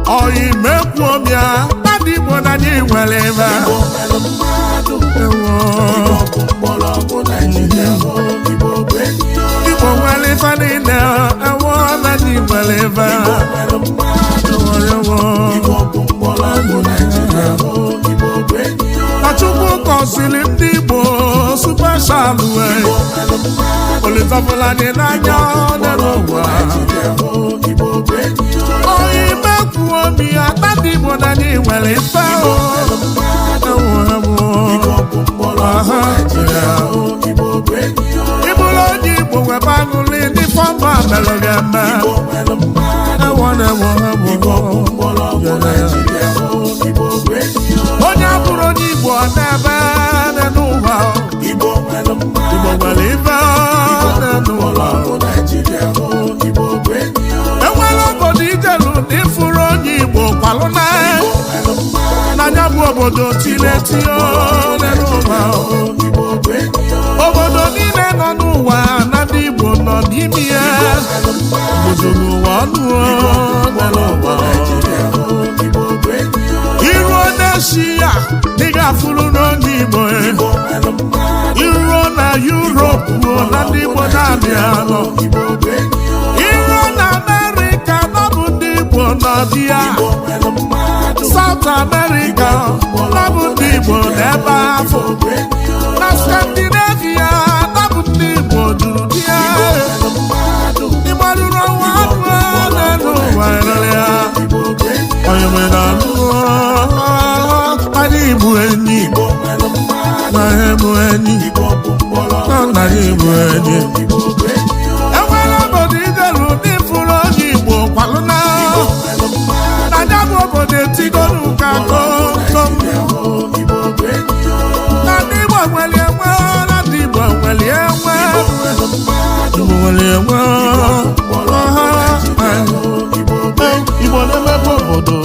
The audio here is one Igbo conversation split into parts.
Oyi mekwuomia na ndị Igbo na anyị nwere ebe. Igbo nwere mmadụ. Ewo. Igbo bụ mgbọrọgwụ Naijiria. Igbo bụ enyi. Igbo nwere ife niile. Ewo, na anyị nwere ebe. Igbo nwere mmadụ. Ewo. Igbo bụ mgbọrọgwụ Naijiria. Igbo bụ enyi. Na Chukwu gọziri ndị Igbo special wee. Igbo nwere mmadụ. Olitọbụla anyị n'anya n'ụwa. Naijiria. Igbo bụ enyi. Oyi mekwuomi ya na ndị Igbo na anyị nwere ife. Igbo nwere mmadụ. Ewo, ewo. Igbo bụ mgbọrọgwụ Naijiria. Igbo bụ enyi. Ịbụrụ onye Igbo, nwebe aṅụrị ndị fọma mere gị eme. Igbo nwere mmadụ. Ewo na ewo. Igbo Ewo. bụ mgbọrọgwụ Naijiria. Igbo bụ enyi. Onye abụrụ onye Igbo n'ebe n'ụwa. Igbo nwere Igbo mmadụ. nwere ife n'ụwa. Mgbọrọgwụ Naijiria. Igbo bụ enyi. Enwere obodo ijelu na ịfụrụ onye Igbo, kwalụ na Igbo nwere mmadụ. n'anya bụ obodo tiletio n'ụwa. Igbo bụ enyi. Obodo niile nọ n'ụwa na ndị Igbo nọ n'ime ya. Nwere mmadụ. Obodo n'ụwa ọnụ n'ụwa. Naijiria. Igbo bụ enyi. Iruo n'Eshia, ị ga-afụrụ n'onye Igbo. Igbo nwere mmadụ. Iruo na Yuropu, na ndị Igbo na-abịa anọ. Igbo bụ enyi. Iruo na Amerịka, na ọ bụ ndị Igbo nọ dị ya. Igbo nwere mmadụ. South America, na ọ bụ ndị Igbo n'ebe afọ. Igbo bụ enyi. Na Scandinavia, na ọ bụ ndị Igbo juru dị ya. Nwere mmadụ. Ịgbarụrụ ọnwa anụ n'elu ụwa ya. Igbo bụ enyi. Onye nwere anụ anyị bụ enyi. Igbo nwere mmadụ. Anyị bụ enyi. Igbo bụ mgbọrọgwụ. Na anyị bụ enyi. Igbo bụ enyi. Enwere obodo ijelu ndị fụrụ onye Igbo, kwalụ na Nwere mmadụ. na ya bụ obodo etigolu ka komkom. Igbo bụ enyi. Na ndị Igbo nwere enwe, na ndị Igbo nwere enwe. Nwere mmadụ. Igbo nwere enwe. Mgbọrọgwụ Naijiria. Igbo bụ enyi. Igbo na-emepe obodo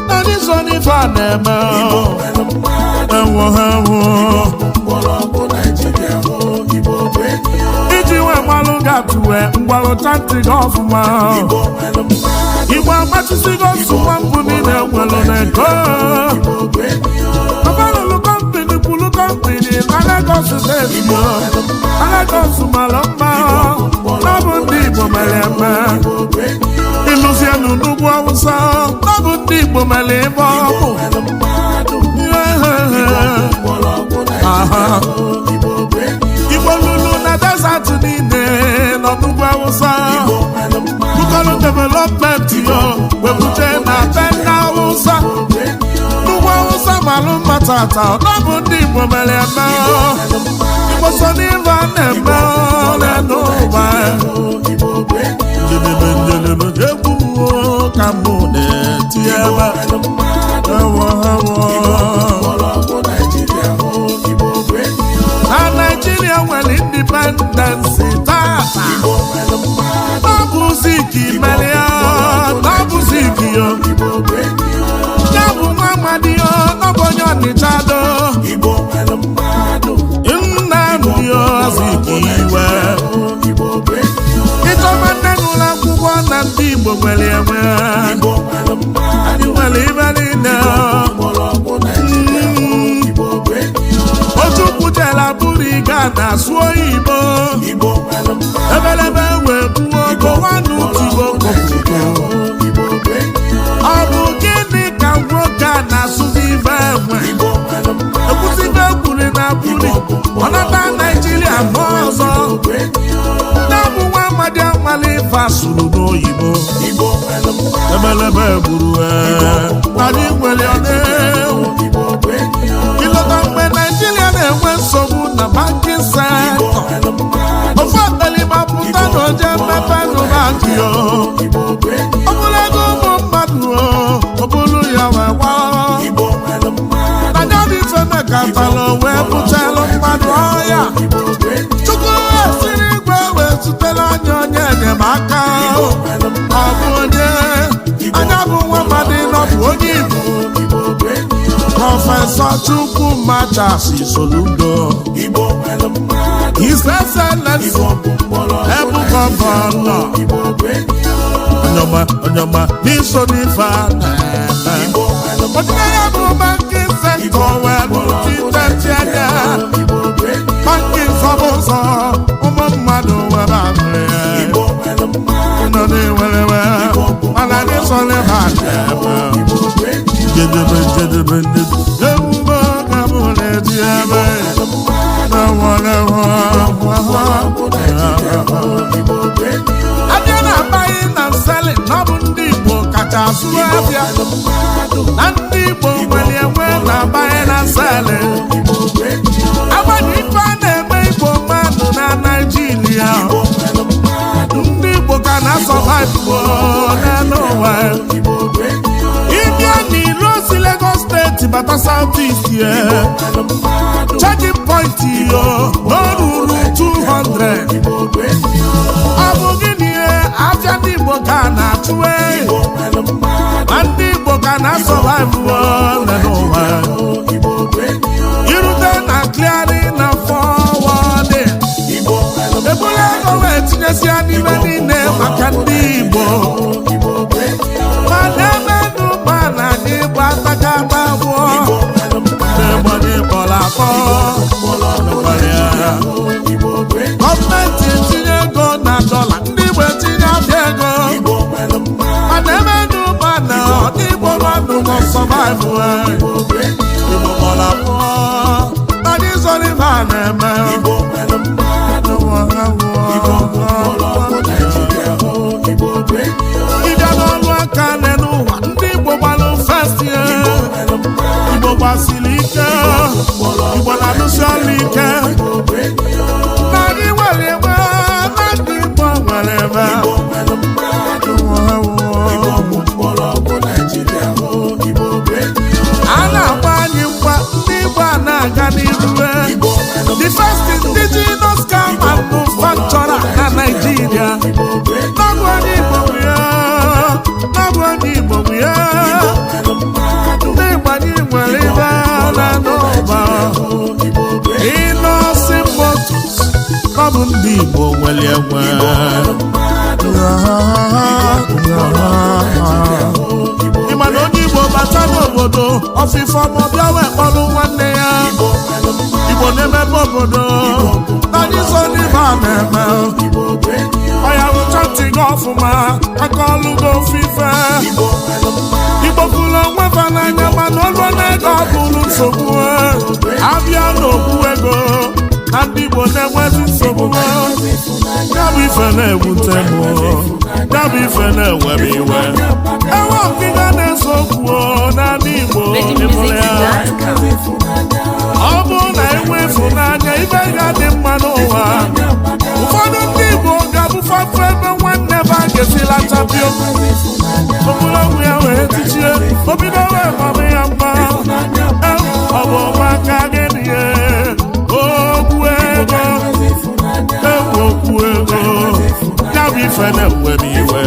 na ndị so n'ife a na-eme. Igbo nwere mmadụ. Ewo, ewo. Mgbọrọgwụ Naijiria. Igbo bụ enyi. Iji wee gbalụ gatụwe mgbalụcha ntị gị ọfụma. Igbo nwere mmadụ. Igbo agbachisigo nsogbu mbụ niile nwere n'ego. Igbo bụ enyi. Ọbalụlụ company kwulu company na Lagos Steeti. Na Lagos mara mma, ọ bụ ndị Igbo mere eme. Igbo bụ enyi. Ịlụzienụ n'ugwu Awụsa, ọ bụ ndị Igbo mere ebe ọ bụ. Nwere mmadụ. Mgbọrọgwụ Naijiria. Igbo bụ enyi. Igbo lulu na desert niile nọ n'ugwu Awụsa. Igbo nwere mmadụ. Bukọlụ development yo webute na be ndị Awụsa. Bụ enyi. N'ugwu Awụsa malụ mma tata, ọ bụ ndị Igbo mere eme. Nwere mmadụ. Igbo so n'ife a na-eme n'ụwa. Igbo bụ enyi. Njedebe njedebe egwu m ka mụ na-eti ebe. Nwere mmadụ. Ewo, ewo. Mgbọrọgwụ Naijiria. Igbo bụ enyi. Na Naijiria nwere independence tata, Igbo nwere mmadụ. ọ bụ Zik mere ya, ọ bụ Zik yo. Igbo bụ enyi. Ya bụ nwa amadi yo, ọ bụ onye Ọnịcha do. Igbo nwere mmadụ. Nnamdi Azikiwe. Igbo bụ enyi. Ịchọba nne gụrụ akwụkwọ, na ndị Igbo nwere enwe. Igbo nwere mmadụ. Anyị nwere ibe niile. Mgbọrọgwụ Naijiria. Igbo bụ enyi. Ojukwu jere bụrụ ịga na-asụ oyibo. Igbo nwere mmadụ. Ebelebe wee gbuo Gowanu tigbo. Naijiria. Igbo bụ enyi. Ọ bụ gịnị ka nwoke a na-asụzi ibe enwe? Igbo nwere mmadụ. Ekwuzibe kwuri na buri ọnata Naijiria ma ọzọ. Bụ enyi. Na-abụ nwa amadi amali ife asụrụ n'oyibo. Igbo nwere mmadụ. Ebelebe gburu anyị nwere ọdịwu. Igbo bụ enyi. Ịlọta mgbe Naijiria na-enwe nsogbu na banking sector, Nwere mmadụ. ofe akpalima pụta na oje mmepe nụ bankị o. Igbo bụ enyi. Ọ bụrụ ego ụmụ mmadụ o, ọ bụrụ ya wee gbaa. Igbo nwere mmadụ. Na ya bụ ife mekatara wee butelụ mmadụ ọya. Igbo bụ enyi. Chukwu esiri igwe wee zutere anya onye enyemaka. Igbo nwere Ọ mmadụ. bụ onye anya bụ nwa mmadụ nọ bụ onye Igbo. Igbo bụ enyi. Professor Chukwuma Charles Soludo. Igbo nwere mmadụ. His Excellency. Igbo bụ mgbọrọgwụ. Ebu Governor. Igbo bụ enyi. Onyoma, onyoma, n'iso n'ife a na-eme. Ọdịnaya bụ banking sector wee nọchite anya. Banking sọbụ ụzọ ụmụ mmadụ were aṅụrị ya. Nọ na-ewerewe, mana anyị so n'ife a na-eme. Jedebe, jedebe, jedebe, ewume ka mụ na-eji ebe. Na-enwere. Abịa na buying na selling, na ọ bụ ndị Igbo kacha azụ abịa. Na ndị Igbo nwere enwe na buying na selling. Agbanyeghị ife a na-eme Igbo mmadụ na Naịjirịa, ndị Igbo ka na-survive n'elu ụwa. Ịbịa n'ilo si Lagos State bata South East ye, charging point yo na o ruru 200. Ọ bụ gịnị? Afịa ndị Igbo ka na-achụ e, ma ndị Igbo ka na-survive n'ụwa. Irute na clearing na forwarding, ebulu ego wee tinyesia n'ime niile maka ndị Igbo. Mana emenụ mana anyị bụ atakata abụọ na-egbanye kpọrọ akpọ nụkwara ya. Gọọmenti etinye ego na dọla, ndị Igbo etinye abịa ego, mana emenụ mana ndị Igbo mmadụ nọ survive. Igbo kpọrọ akpọ, anyị zọrọ ife a na-eme. Igbo nwere mmadụ. Igbo bụ mgbọrọgwụ Naijiria. Igbo bụ enyi. Ịbịa n'ọrụ aka n'ụwa, ndị Igbo gbalụ first ye. Igbo nwere mmadụ. Igbo gbasiri ike, Igbo na-alụsi ọrụ ike. Igbo bụ enyi. Na anyị nwere ebe, na ndị Igbo nwere ebe. Igbo nwere mmadụ. Igbo bụ mgbọrọgwụ Naijiria. Igbo bụ enyi. A na-agba anyị mgba, ndị Igbo a na-aga n'iru. Igbo nwere The first indigenous car manufacturer na Nigeria, Igbo bụ enyi. n'ọbụ onye Igbo bụ ya, n'ọbụ onye Igbo bụ ya. Nwere mmadụ. Ndị Igbo, anyị nwere ibe na n'ụba. Igbo bụ enyi. Innoson Motors, ọ bụ ndị Igbo nwere enwe. Mmadụ. Ị ma na onye Igbo bata n'obodo ọfịfọ ma ọ bịa wee kpọrọ nwanne ya. Igbo nwere mmadụ. Igbo na-emepe obodo, na anyị so n'ibe a na-eme. Igbo bụ enyi. Ọya, rụcha ntị gị ọfụma, aka ọlụ gị ofufe. Igbo nwere mmadụ. Igbo fụrụ onwe fa n'anya, mana ọlụ na-ego ọ bụrụ nsogbu. Abịa n'okwu ego, na ndị Igbo na-enwezi nsogbu. Ya bụ ife na-ewute m, ya bụ ife na-ewe m iwe. Enwe ọkịga na-ese okwu n'ala Igbo, ịbụrụ ya. Ọ bụrụ na enwe ịfụnanya, ibe ga-adị mma n'ụwa. Ụfọdụ ndị Igbo ga-abụfafu ebe nwanne ba ga-esi lachapio ogologo ya wee tichie obido wee mama ya mma. Ọ bụ maka gịnị? Okwu ego, ewu okwu ego, ya bụ ife na-ewe m iwe.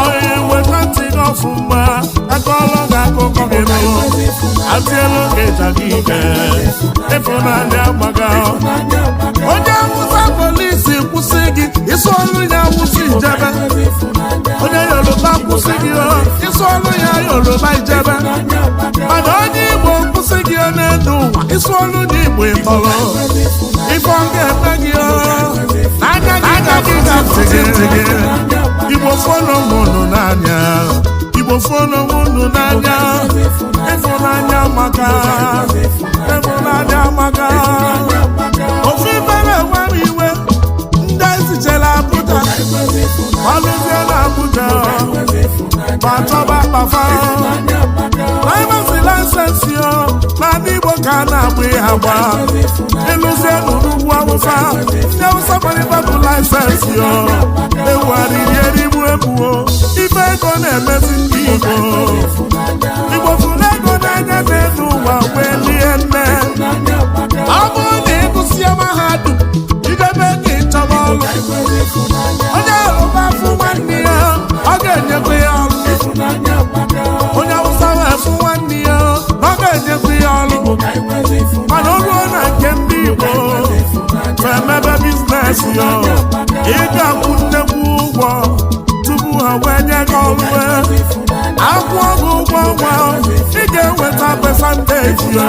Onye weta ntị gị ọfụma, akọọlọ gị akụkọ gị nụ atielu gị ịcha gị ike. Ịfụnanya gbaga. Onye Awụsa, polisi kwụsị gị, ịsụ ọrụ ya Awụsa ijebe. Onye Yoruba kwụsị gị, ịsụ ọrụ ya Yoruba ijebe. Mana onye Igbo kwụsị gị n'elu ụwa, ịsụ ọrụ ya Igbo, ịtọrọ ife ọ ga-eme gị n'anya gị ga-afụzi ntị gị. Igbo, fọlọ mụnụ n'anya. Igbo, fọlọ mụnụ n'anya. Ịfụnanya maka ịfụnanya maka ofu ife na-enwe m iwe, ndị ezichere Abuja, ọlụzie na Abuja ma chọba akpafa driver's license yo. N'ala Igbo ka a na-agba ihe agba. Ịlụzie n'ugwu Awụsa, ndị Awụsa gbara bụ license yo. Ewugharịrị erigbu egbuo. Ife ego na-emezi ndị Igbo. Igbo fụrụ ego n'anya n'elu ụwa wee lie nne. Ọ bụrụ na ịgụsịa mahadum, idebe gị chọba ọrụ, onye Yoruba fụ nwanne ya, ọ ga-enyekwa ya ọrụ. Onye Awụsa wee fụ nwanne ya, ọ ga-enyekwa ya ọrụ. Mana o ruo na nke ndị Igbo emebe business ya, ị ga-akwụ nnekwu ụgwọ tupu ha wee ụgwọ ọnwa, ị ga-enweta percentage ya.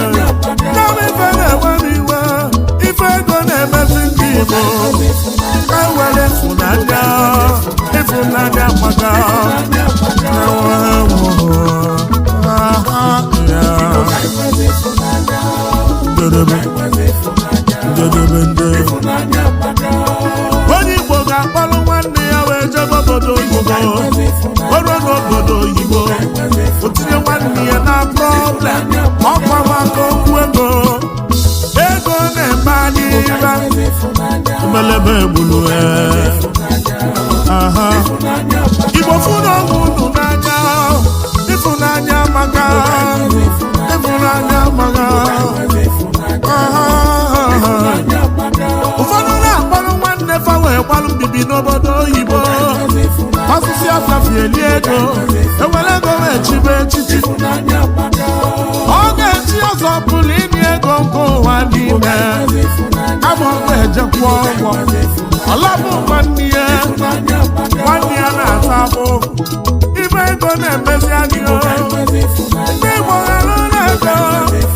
Ya bụ ife na-ewe m iwe, ife ego na-emezi ndị Igbo. Ka were ịfụnanya, ịfụnanya maka. Ịfụnanya amaka. Ka anyị nwezi ịfụnanya. Njedebe, Ka anyị nwezi ịfụnanya. njedebe nde. Ịfụnanya amaka. Onye Igbo ga-akpọrọ nwanne ya wee jebe obodo oyibo. Ka anyị nwezi ịfụnanya. O ruo n'obodo oyibo, Ka anyị nwezi o tinye nwanne ya na problem. Ọkwa maka okwu ego. Ego na-eme anyị Ka ire. anyị nwezi ịfụnanya. Mbelebe egbulu ya. Ịfụnanya. Aha. Ịfụnanya amaka. Igbo, fụrụ onwe unu n'anya. Ịfụnanya maka, ịfụnanya maka. Aha. Ịfụnanya amaka. Ụfọdụ na-akpọrọ nwanne fa wee gbalụ mbibi n'obodo oyibo. Osisi afafi eli ego, ewere ego wee chibe echichi. Ịfụnanya amaka. Ọ ga-echi ọzọ pụrụ inye ego nke ụwa niile, kama ọ ga-ejekwa ọgwọ ọlabụ nwanne ya. Ịfụnanya amaka. Nwanne ya na-ata akpụ. Ibe ego na-emezi anyị o. Nwezi ịfụnanya. Ndị Igbo ghara na-ego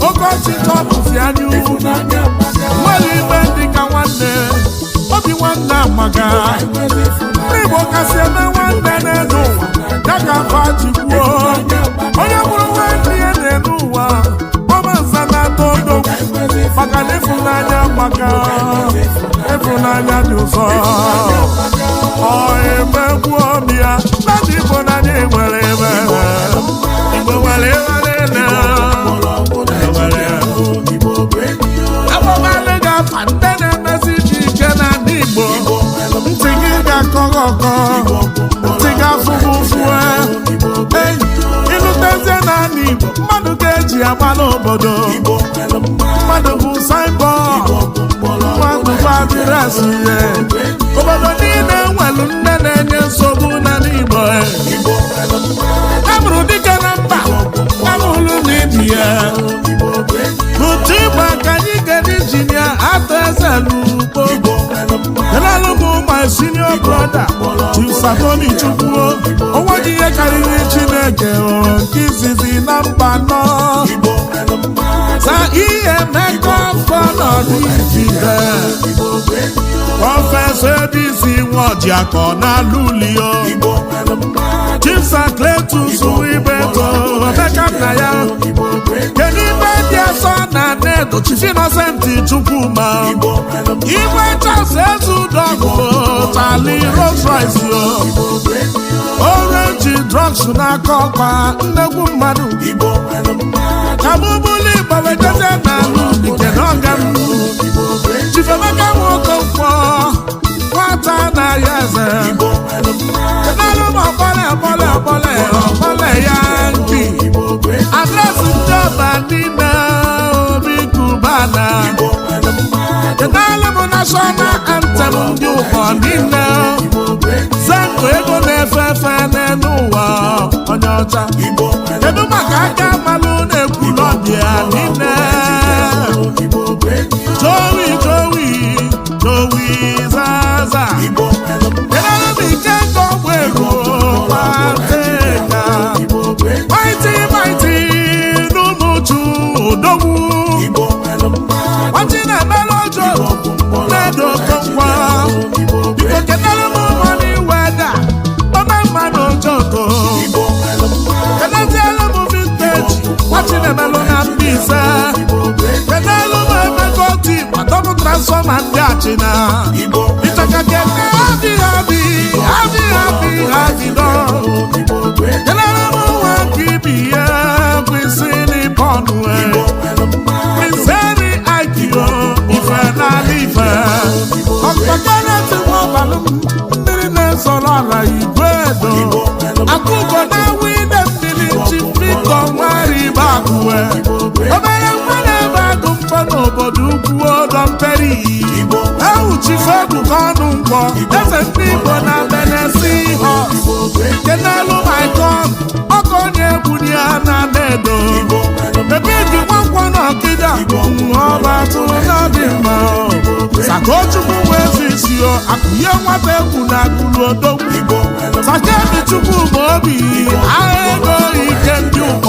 oke ọchịchọ bụzi anya ukwu. Ịfụnanya amaka. Nwere igbe dịka nwanne, obi nwanne amaga. Nwezi ịfụnanya. Ndị Igbo kasị eme nwanne n'elu ụwa, ya ka afọ ji kwuo, onye bụrụ nwanne ya n'elu ụwa, ọma nza na-atọ odogwu, Nwezi maka na ịfụnanya maka ịfụnanya dị ụzọ. Ọ emegbu obi ya na ndị Igbo na anyị nwere ebe Igbo nwere ebe niile. Mgbọrọgwụ Naịjirịa. Igbo bụ enyi ya. Akpọmalụ ga-afa ndị na-emesi dị ike na ndị Igbo, ntị gị ga-akọ gị ọkọ, ntị ga-afụ gị ụfụ. Ei, ịlụtezie n'ala Igbo, mmadụ ga-eji agbala obodo. Igbo nwere mmadụ. Mmadụ bụ signboard, mmadụ bụ address ihe obodo niile nwere. Nne na-enye nsogbu n'ala Igbo. Igbo nwere mmadụ. A mụrụ dike na mba, amụrụ n'ibi ya. Igbo bụ enyi. N'otu ịgba ka anyị ga-eji injinia atọ eze n'ugbo. Igbo nwere mmadụ. Kenalụ bụ my senior brother, Chief Satoni Chukwu, onweghị ihe karịrị Chineke o, nke izizi na mba nọ. Igbo nwere mmadụ. Sa ihe emeka fọnọdụ ijide. Igbo bụ enyi. Professor Ebisi Nwojiakọ na Lulio. Igbo nwere mmadụ. Chief Sir Cletus Ibeto, Emeka nna ya. Igbo bụ enyi. Kedu ibe dị asọ na Nedo, Chief Innocent Chukwuma. Igbo nwere mmadụ. Igwe Charles Ezudogwu, Charlie Rolls Royce o. Igbo bụ enyi. Orange drugs n'aka ọkwa nnegwu mmadụ. Igbo nwere mmadụ. Ka mụ bụlụ Igbo wee jezie na nke n'ọga m. Igbo bụ enyi. Chief Emeka Nwokonkwọ, nwata na ya eze. Igbo nwere mmadụ. Kenalụ m ọkpọle ọkpọle ọkpọle ọkpọle ya nki. Igbo bụ enyi. Address ndị ọba niile, Obi Cubana. Igbo nwere mmadụ. Kenalụ m national anthem ndị ụkọ niile. Igbo bụ enyi. Zenko ego na-efe efe n'elu ụwa, onye ọcha. Igbo nwere Kedu maka aka mmalụ na-ekwu n'ọbịa niile? Igbo bụ enyi. Jowi Jowi Jowi Zaza. Igbo nwere mmadụ. Kenalụ m ike nke ọgwụ ego Kwateka. Igbo bụ enyi. Mighty Mighty n'Ụmụchu Odogwu. Igbo nwere mmadụ. Ọchị na-emelu ojo na-edo Okonkwo. Igbo bụ Biko enyi. kenalụ m money weda ome mmanụ ojoko. Igbo nwere mmadụ. Kenezielu m vintage nwachi na-emelụ na Mbaise. Igbo bụ enyi. Kenelu m Emeka Oti gbadọbụ transformer ndị Achịna. Igbo nwere Ịchaka kene habi habi habi habi habi dọ. Igbo bụ enyi. Kenelu m nwa nke ibi ya kwesị n'ịbọnụ. Igbo nwere mmadụ. Prince Henry Aikio ife n'ala ife. Ọkpọkọrọ nwabalụ m mmiri na-ezoro ala igwe edo. Igbo nwere mmadụ. Akụkọ na-awụ ide mmiri, Chifiko nwaribe akụwe. Obere nwa na-ebe agụ mkpọ n'obodo ukwu ọdọ mperi. Ewu Chife Ebuka ọnụ nkwọ, eze ndị Igbo na Benesi Hot. Igbo bụ enyi. Kenelu Maikon, ọkọ onye egwu ya na Nedo. Igbo nwere mmadụ. Ebe dị nwankwọ na Ọkịda, ọba tụrụ n'ọdị mma. Sakochukwu wee zisio akụnye nwata egwu na akụrụ odogwu. Igbo nwere Sakemi Chukwu ma obi agha ego ike ndị ụkọ.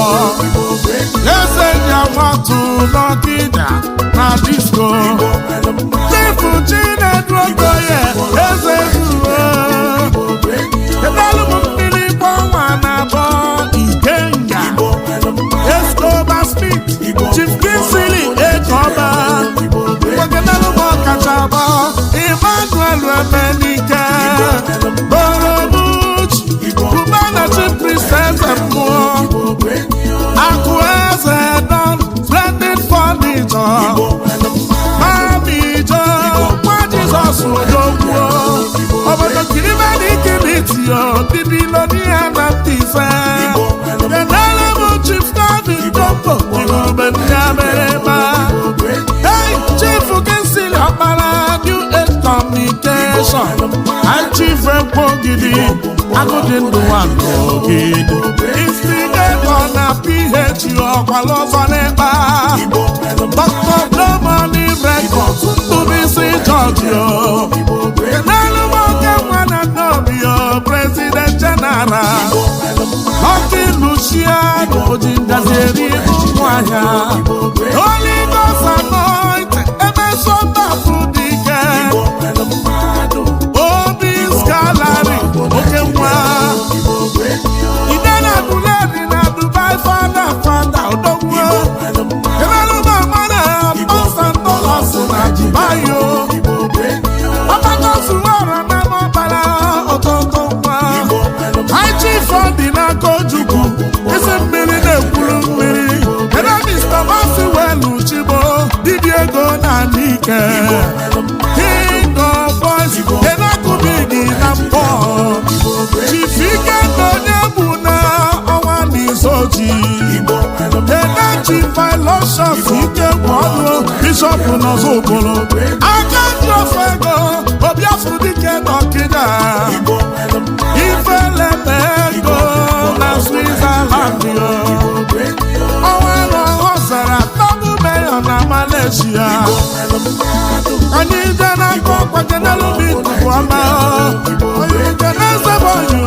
Foundation. Chief Ekwogidi, Agụdị Ndụ Nwandogidi, Instigator na PH ọkwala ọzọ n'ịkpa, Dr. Blomani Records, Ndubisi George. Kenelu nwoke nwa na Nnobio, President General Lucky Luciano, oji ngazi eri ụmụahịa, Holy Ghost Anointing, Emeso Dike, Obi Gallery, oke nwa Ide na Buledi na Dubai, fada fada odogwu. Kenelu mama na pounds and dollars na Dubai o. Ọgbakọzuọra na mọbara ọtọtọ nwa. High Chief dị n'aka Ojukwu, isi mmiri na-ekwuru mmiri. Ebe Mr. Masiwelu Chibo, dibịa ego na Nike, King of Boys, Enakubigi na mbọ. Chief Ike onye bụ na ọnwa n'izoji. Ene Chief Philosophus Ike bụ ọnụ Bishop n'Ọzọbolo. Aka ji ofe ego, Obiafuru dike n'Ọkịja. Ifeleme ego na Switzerland yo. Ọnwa na ọzara double mayor na Malaysia. Anyị je n'aka ọkwa jenelu ikuku ọma. Onye je n'ezebonyi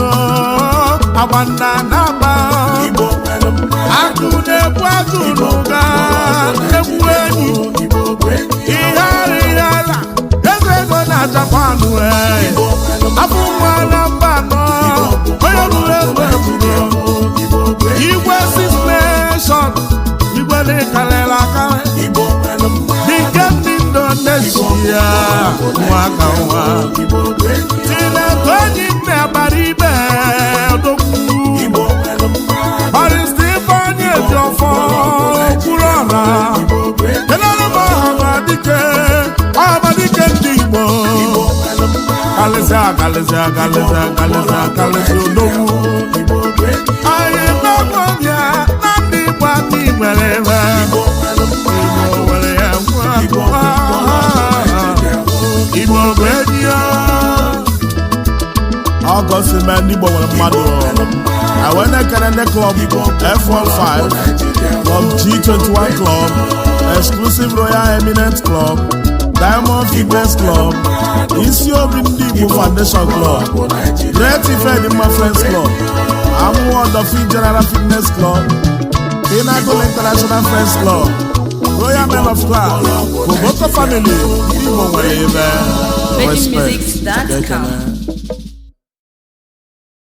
agba nna na-agba. Akụ na-ebu agụ n'ụga egwu enyi. Ihe ara ihe ala eze ego na Japan wee. Afọ nwa na mba anọ onye bụrụ egwu eburo. Igwe Six Nation, igwe n'ịkarịrị akarị. Dike ndị Indonesia, nwa ka nwa. Tinetụ enyi nne gbara ibe odogwu. Barrister Ifeanyi Ejiofor, kwuru ọra. Kelere m Ọhamadike, Ọhamadike ndị Igbo. Kalịsịa kalịsịa kalịsịa kalịsịa kalịsịa odogwu. Anyị mekọbịa na ndị Igbo anyị nwere ebe. Igbo nwere ya nwa. Igbo bụ enyi ya. Ọgọst mee ndị Igbo nwere mmadụ. Wee na-ekele ndị club F15, Club G21 Club, Exclusive Royal Eminent Club, Diamond Fitness Club, Isi Obi Ndị Igbo Foundation Club, Great Ifedimma Friends Club, Amụwa Odofin General Fitness Club, Pinnacle International Friends Club, Royal Men of Class, Koboko Family. Ndị Igbo nwere ebe. Respect. VeggieMusics.com.